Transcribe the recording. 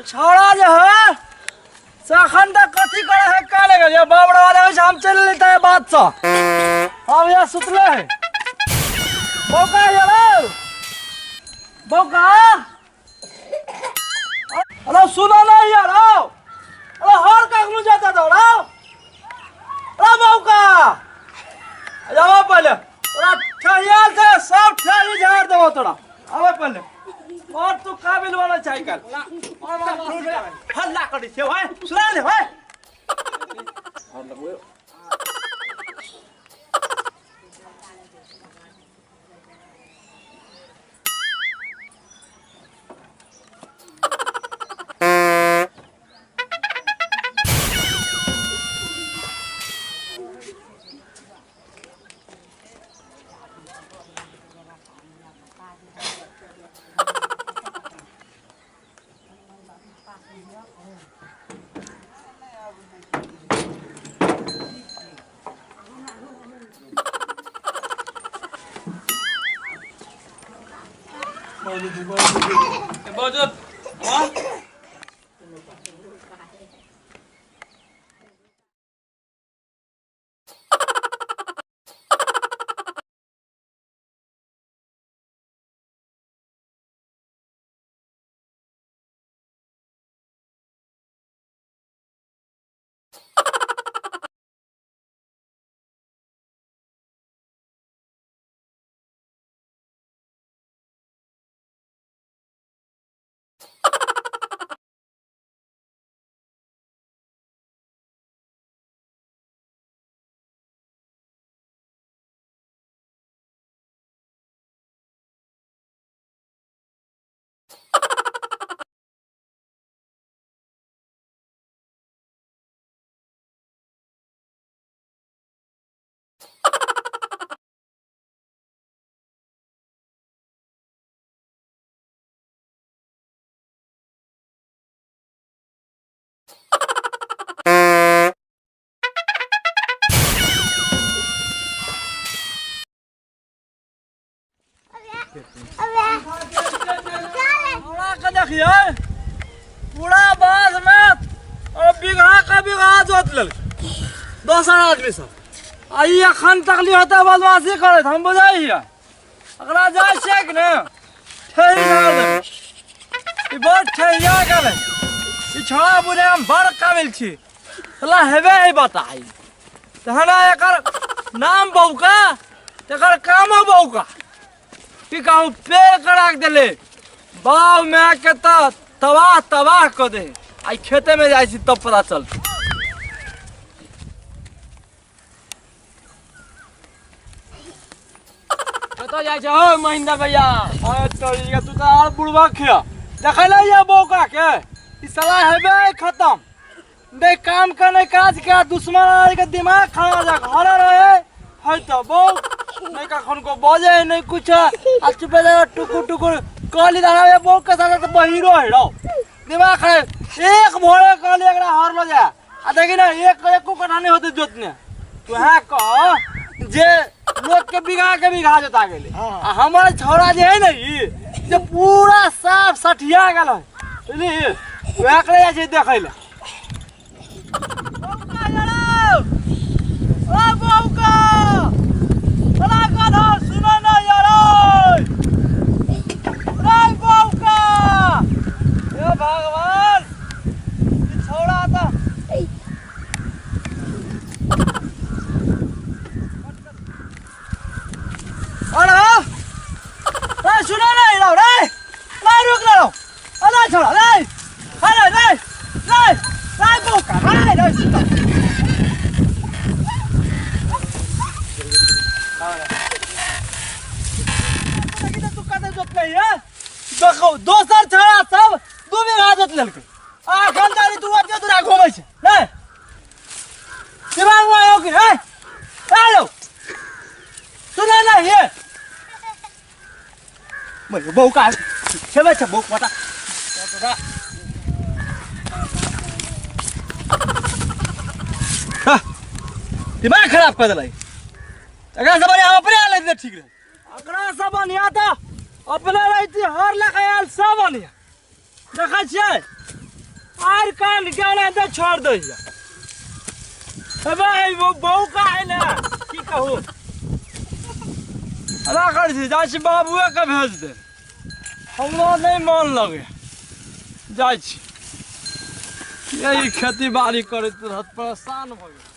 छौड़ा जे है से अखन तक कथी करे है का लगे ये बाबड़ा वाले होय छै, हम चलि लेते है बात से हम यहाँ सुतले है। बौका ये रे बौका, अरे सुनो ना यार, आओ अरे हर कखनो जाता दौड़ाओ। अरे बौका जाओ पहले, तोरा ठहियाल से सब ठहरी झाड़ देबो तोरा, आबे पहले। और तू काबिल वाला चाहिए कल और हल्ला करी छे भाई, सुना ले भाई। बहुत हाँ। हमरा के देखिए पूरा बास में और बीघा का बीघा जोत लेल दोसर आदमी सब, आ ई अखन तक ली होता बदमाशी करैत, हम बुझाइ हियै एकरा जाइ छियै कि ने ठहरि झाड़ देबै। ई बड़ ठहरिया गेलै ई छौड़ा, बुझै हम बड़ काबिल छी, साला हेबे है बताई तहन एकर नाम बौका, एकर कामो बौका। की कहूँ पेड़ करा के देले बाप माय के तऽ तबाह तबाह कऽ दे। आइ खेते में जाइ छी तब पता चलतै। कतऽ जाइ छै हो महेंद्र भैया? अरे तोरी के, तू तऽ आर बुढ़वा खिया देखै ले ये बौका के, ई साला हेबे खत्म, नहीं काम के नहीं काज के, दुश्मन आर के दिमाग खराब जा घर रहे है तो बौ नहीं कखन को बजे नहीं कुछ, आ चुपे जा टुकुर टुकुर कहली दादा ये बौ के साथ तो बहिरो है रो दिमाग खराब। एक भोरे कहली एकरा हर लो जा, आ देखी ना एक एको कट्ठा नहीं होते जोतने। तू है कह जे लोग के बीघा जोता गेले, आ हमर छौड़ा जे है ना ई जे पूरा साफ सठिया गेल है, बुझली? वएह के जाइ छै देखै लए। बौका यारो, ओ बौका, बड़ा गधा सुनो ना यारो, रे बौका, हे भगवान, ई छौड़ा तऽ अरे रे सुनो ना यारो, रे रे रुक रे, अरे छोड़ा रे, अरे रे रे रे बौका रे रे सुनो। तू कते जोतले है देखो, दोसर छौड़ा सब 2 बीघा जोत लेलकै, आ एखन धरि तू ओते दूरा घुमै छै नै दिमाग में आयो कि है? हेलो सुन ना ये मैं बौका छेबे छ बौक पता। दिमाग खराब कर देलै। एकरा से बढ़िया हम अपने आयल रहितै ठीक रहे, एकरा से बढ़िया तऽ अपने रहिती हर लए आयल सब बढ़िया। देखै छियै आर कान के ओनाहिते छोड़ दैया। हे वो बहू का है ना, की कहू। एना करै छी, जाइ छी बाबुए के भेज दे, हमरा नहि मन लगे, जाइ छी। यही खेती बाड़ी करैत रहत, परेशान भऽ गेल।